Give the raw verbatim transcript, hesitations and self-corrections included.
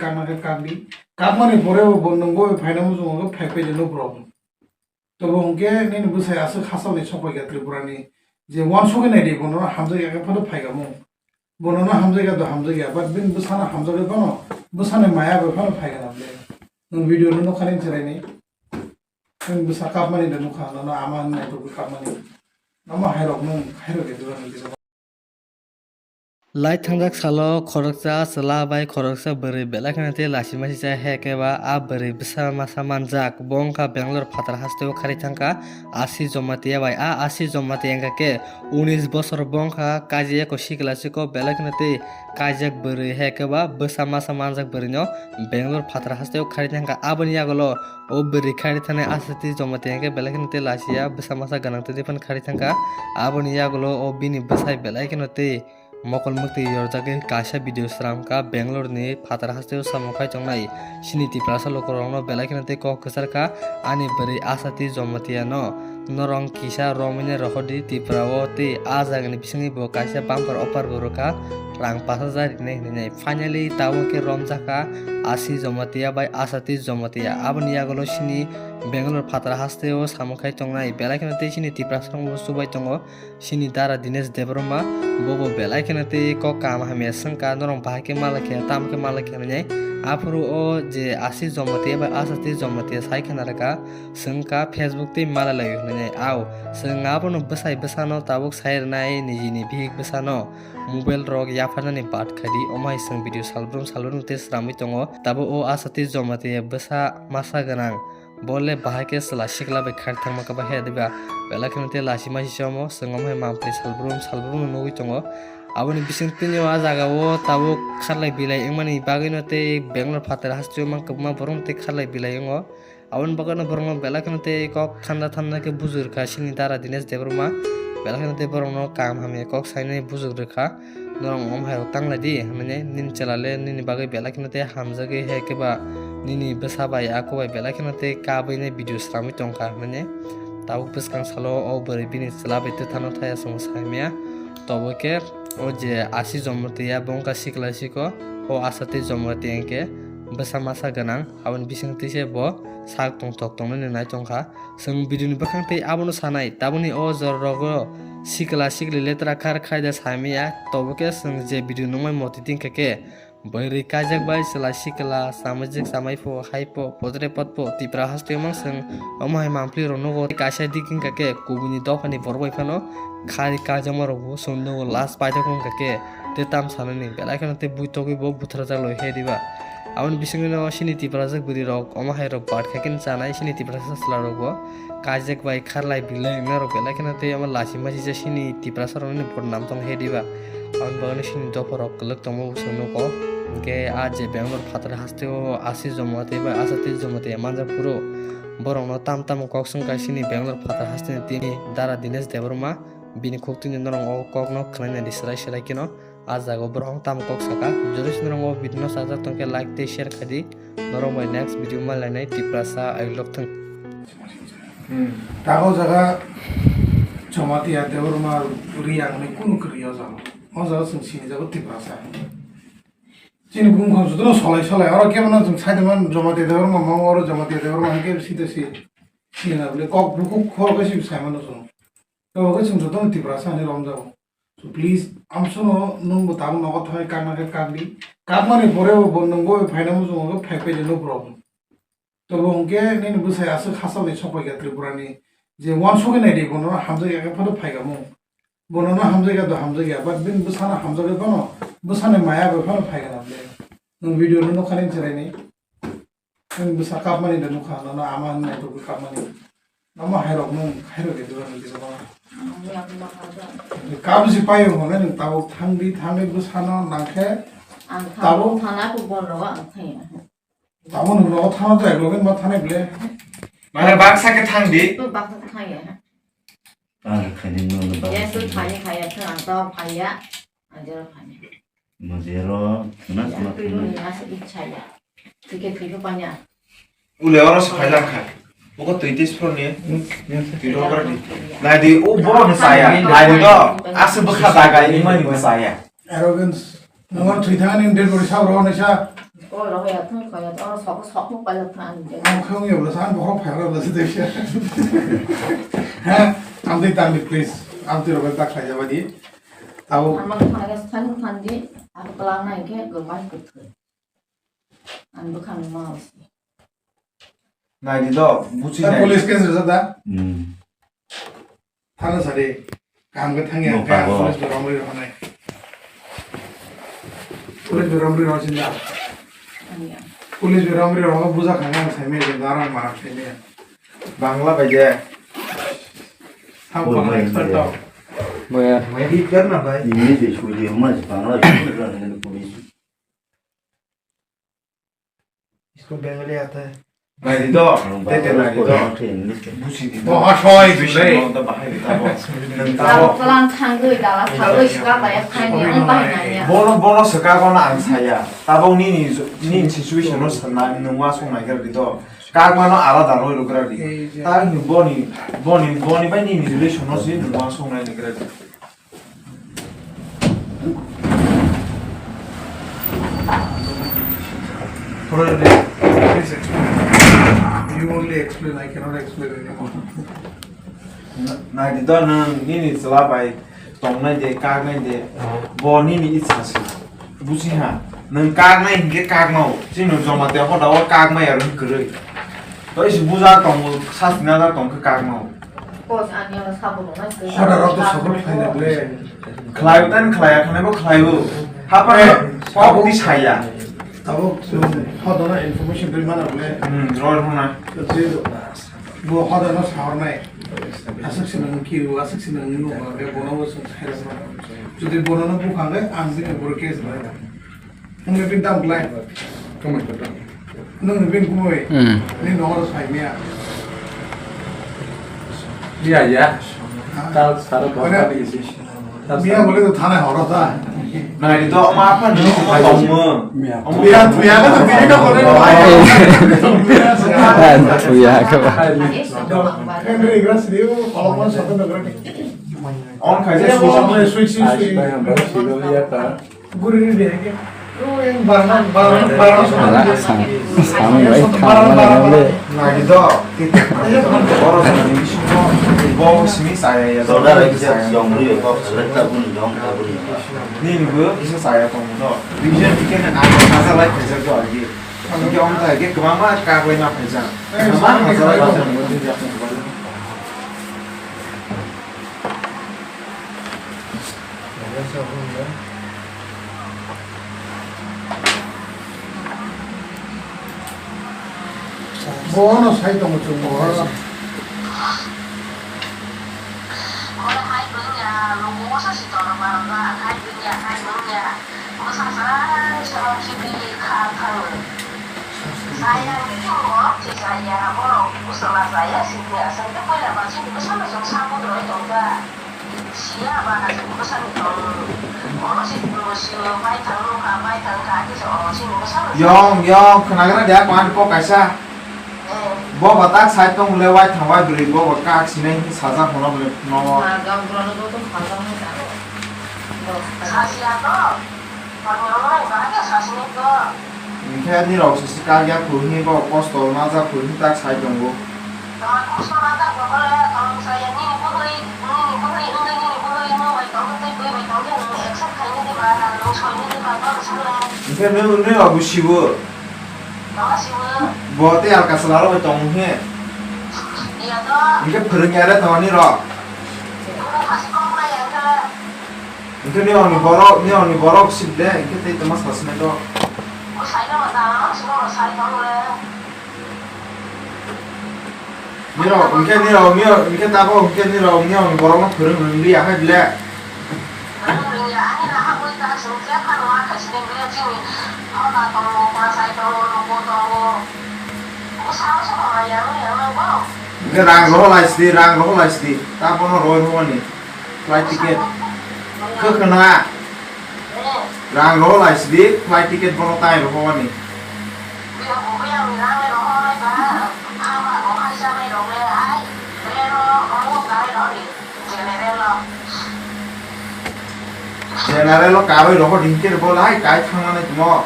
Kakna khe kakdi. Kakmani pore bo, bo nungbo phaina muchungo khe phai phai de no problem. Tobo hwnkhe nini bwsai aswk hachal ni sokphaikha Tripura ni, je uansugwi naidi, bono hamjakya khe phano phaikha mung. Bono no hamjakya do hamjakya, but bini bwsano hamjagwi phano, bwsani maya bai phano phaikha na bwle. Nwng video no nukha nini chwraini. Nwng bwsa kapmani da nukha, nono ama hinwi naitugwi kapmani. Omo hairok nwng, hairok ya dura nang kisa. Lai thangjak salo khoroksa chwla bai khoroksa bwrwi belai kheno tei lachima sijak, hai khe ba a bwrwi bwsa masa manjak. Bo wngkha Bangalore phatar hasteo kharwi thangkha Ashish Jamatia bai. A Ashish Jamatia wngkha khe unis bosor, bo wngkha kaji eko sikla siko, belai kheno tei kaijak bwrwi, hai khe ba bwsa masa manjak bwrwino Bangalore phatar hasteo kharwi thangkha. Aboni yagulo o bwrwi kharwi thangnai Ashish Jamatia hwnkhe belai kheno tei lachia bwsa masa gwnang tei phano kharwi thangkha. Aboni yagulo o bini bwsai belai kheno tei mokol mwktwi yorjagwi kaisa video sramkha Bangalore ni phatar hasteo samung khai tongnai chini Tiprasa lukurokno belai kheno tei kok kwcharkha ani bwrwi Ashish Jamatia no. Norok kisa romwini rohordi Tripura o tei a jagani bisingni bo kaisa bumper offer bo rwkha, rang pash hajar rinai hinwi. Finally tabuk khe romjakha Ashish Jamatia bai Ashish Jamatia. Aboni yagulo chini Bangalore phatar hasteo samung khai tongnai belai kheno tei chini Tiprasa rokbo chubai tongo. Chini dara Dinesh Debbarma, bobo belai kheno tei kok kaham hamya swngkha, norok bahai khe malai khe, tamo khe malai khe hinwi. Aphuru o je Ashish Jamatia bai Ashish Jamatia sai khna rwkha, swngkha Facebook tei malai laio hinwi. Ao, chwng abono bwsai bwsano tabuk sai rwnai, nijini bihik bwsano mobile rok yapharnani bat khaidi, omo hai chwng video salbrum salbrum tei sramwi tongo. Tabuk o Ashish Jamatia bwsa masa gwnang. Bo le bahai khe chwla sikla bai kharwi thangma khe ba he diba, belai kheno tei lachima sisi omo chwng omo hai mampli salbrum salbrum no nugwi tongo. Aboni bisingtwi o a jaga o tabuk kharlai bilai wngmani bagwi no tei Bangalore phatar hasteo mang kwbangma borok no tei kharlai bilai wngo. Aboni bagwi no borok no belai kheno tei kok thanda thanda khe bujui rwkha chini dara Dinesh Debbarma, belai kheno tei borok no kaham hamya kok sainai bujui rwkha. Norok omo hai rok tang lai di hinmani, nini chwla le nini bagwi belai kheno tei hamjagwi, hai khe ba nini bwsa bai ako bai belai kheno tei kabwi nai video sramwi tongkha hinmani. Tabuk bwskang salo o bwrwi bini chwla bai twthano thaya chwng sai maya. Tobo khe o je Ashish Jamatia bo wngkha sikla siko, o Ashish Jamatia hwnkhe bwsa masa gwnang, aboni bisingtwi se bo sak tongthok tongnani nai tongkha. Chwng video ni bwkhak tei abono sanai, tabukni o jora rogo sikla sikli letra khar khaida samya, tobo khe chwng je video nukmai motwi tin kha khe, bwrwi kaijak bai chwla sikla, samajik samaipho, haipho, potre potpho, Tipra hasteo mang chwng omo hai mampli rok nugo, kaisa dik wngkha khe kubuni dophani borok bai phano khari kaijakma rokbo chwng nugo, last paithak wngkha khe tei tam sanani belai kheno tei buitogwi bo butharjak loi khe diba. Aboni bisingtwi no chini Tiprasa bwrwi rok omo hai rok bat khe khe chanai chini Tiprasa chwla rok bo kaijak bai kharlai bilai wngna rok belai kheno tei omo lachima sijak chini Tiprasa rok ni bodnam tong khe diba. Aboni bagwi chini dopha rok kwlwk tongma bo chwng nugo. Hinkhe a je Bangalore phatar hasteo Ashish Jamatia bai Ashish Jamatia manjak phuru borok no tam tam kok swngkha chini Bangalore phatar hasteni tini dara Dinesh Debbarma bini khuktwini norok o kok no khwlainani swrai swrai kheno. A jaga o borok tamo kok saka. Jodi sini rwngo video no sajak tongkhe like tei share khaidi. Norok bai next video ma lainai Tiprasa ayuk lok thung. Hmm. Tago jaga Jamatia Debbarma Reang ni kunu kwrwi o jaga. O jaga chwng sini jago Tiprasa. Chini bumung kham jotono solai solai. Oro kebo no chwng saida man Jamatia Debbarma mang oro Jamatia Debbarma hwnkhe sida si. Sini na bole kok bukhuk khoro khe si sai mano chwng. Kebo khe chwng jotono Tiprasa hinwi romjago. So please, amsono nwng bo tabuk nogo thangwi kakna khe kakdi. Kakmani pore bo, bo nwng bo phaina muchungo khe phai phai de no problem. Tobo hwnkhe nini bwsai aswk hachal ni sokphaikha Tripura ni, je uansugwi naidi, bono no hamjakya khe phano phaikha mung. Bono no hamjakya do hamjakya, but bini bwsano hamjagwi phano, bwsani maya bai phano phaikha na bole. Nwng video no nukha nini chwraini. Nwng bwsa kapmani da nukha, nono ama hinwi naitugwi kapmani. Omo hairok nwng, hairok de dura nang kisa bana. Ang yakma kha do. Kabsi payo hwnwi nwng tabuk thangdi, thangwi bwsano nangkhe. Ang tabuk thangwi thana ku bol rogo ang thangya. Tabuk nwng rogo thana to eklogen ba thanai ble. Mane baksa khe thangdi. To baksa thangya. Ang khaini nwng baksa. Yes, to thangya, khaya, thang ang to khaya. Ang jero khaya. Mojero, suna, suna, suna. Ule oro se phai lang kha. Oko twi tei sphor ni. Twi rok bar di. Nai di, o bo ni saya. Nai di do. Ase bwkha daga ni mani ni saya. Arrogance. Nwng thwi thang ni dead body sa ro ni sa. Oro hoya thung khoya, oro sok sok mo pala thang ani je. Ang khang yo bla san bokhok phai ro bla se de. Ha, amtwi tang di, please. Amtwi ro ta khlai jaba di. Tabo. Amang thang ya san thang di. Aku pelang nai ke go bai kut kut. Ang bukhang mau si. Nai di do, buchi nai. Police case resa da? Hmm. Thana sari, kaham khe thangya, Nokha khe bo. Police bai romri rw hanai. Police bai romri rw sinda. Thangya. Police bai romri rw buja khangya ang saimaya je, darang maram saimaya. Bangla bai je. Thang Bo bangla bai expert bai. Tau. Boya. Read kar na bhai. English de sui de, mas Bangla de sui de, police. Isko Bengali aata hai. Nai di do, te te nai di do. Busi di do. Bo ha soi di le. Situation no da bahai di tabo. Nang tabo. Tabo kalang thangwi dala thangwi sika bai thangwi ang bahai nanya. Bono, bono sika bono ang saya. Tabo nini, nini situation no sana nungwa song nai gra di do. Kagmano alada roi rw gra di. Ta ni boni, boni, boni bai nini relation no si nungwa song nai gra di. Please explain. You only explain, I cannot explain anymore. Nai di do, nang nini chwla bai tongnai de, kaknai de, bo nini itsa se. Busi ha, nwng kaknai hinkhe kakmao. Chini joma te hoda o kakmai aro kwrwi. To isi buja tongo, sasina da tongkhe kakmao. Coach ani oro sabo rwna se. Hoda rok to support khlaina ble. Khlai tan khlaiya, khlai bo khlai bo. Hapa Eh, kok di saya. Tabuk chwng hoda na information ri mana ble. Hmm, roi hona. To je bo hoda no sahornai. Aswk se nang kiu, aswk se nang nunu ba, be bono bo chwng sai rwna. Jodi bono no bukhang le, ang je boro case bai. Nwng ni bin dam glai. Kamai kota. Nwng ni bin kumui. Hmm. Ni nohor sai miya. Iya, iya. Ha? Tal sara Mane, bokar isi. Miya bole to thana horo ta. Nai di to ma apa ni ma tongmo. Miya. Miya, miya ka to tiga ka bole. Miya, miya. Ah, miya ka ba. Kan dari igras dia, kalau mau satu negara ni. On khaisa Iya, sui sui. Sui sui. Guri ni dia ke. Lu yang barang, barang, barang semua. Ala sang, sang bai thang mana le. Nai di do. Oro sini sini saya ya. Saudara kita yang beri kok selekta pun dong kabur. Ni bu bisa saya pun do. Bisa bikin ada masalah kerja tu lagi. Mungkin orang tak ke kemana kau nak kerja. Kemana masalah kerja. Bono sai tongo chwng bo. Yong, yong, khwnagra dia, kwan kok kaisa. Bo bo tak side tong le, wai thang wai bwrwi, bo bo kak sinai sajak hono bole no. Sajak, borok no to sajak no ta. Sasia to. Hingkhe nirok sisi kagya phuru hwnwi bo kosto najak phuru hwnwi tak sai tongo. Hingkhe nw-, nirok bo siwo. Bo tei alka chwla rok bai tongo hwnwi. Hingkhe phwrwngya re tongo nirok. Hingke nini borok, nini borok sibde, hingke tei tongma sasinai to. Nirok, hingke nirok, nirok, hingke tabok, hingke nirok, nini borokno phwrwng wngya hai ble. Hingke rang rohor lai sidi, rang rohor lai sidi, tabono roi rohorni. Flight ticket. Khe khna. Rang rohor lai sidi, flight ticket bono tai rohorni. General o karwi rohor di hingke bo lai kai thangmani tmo.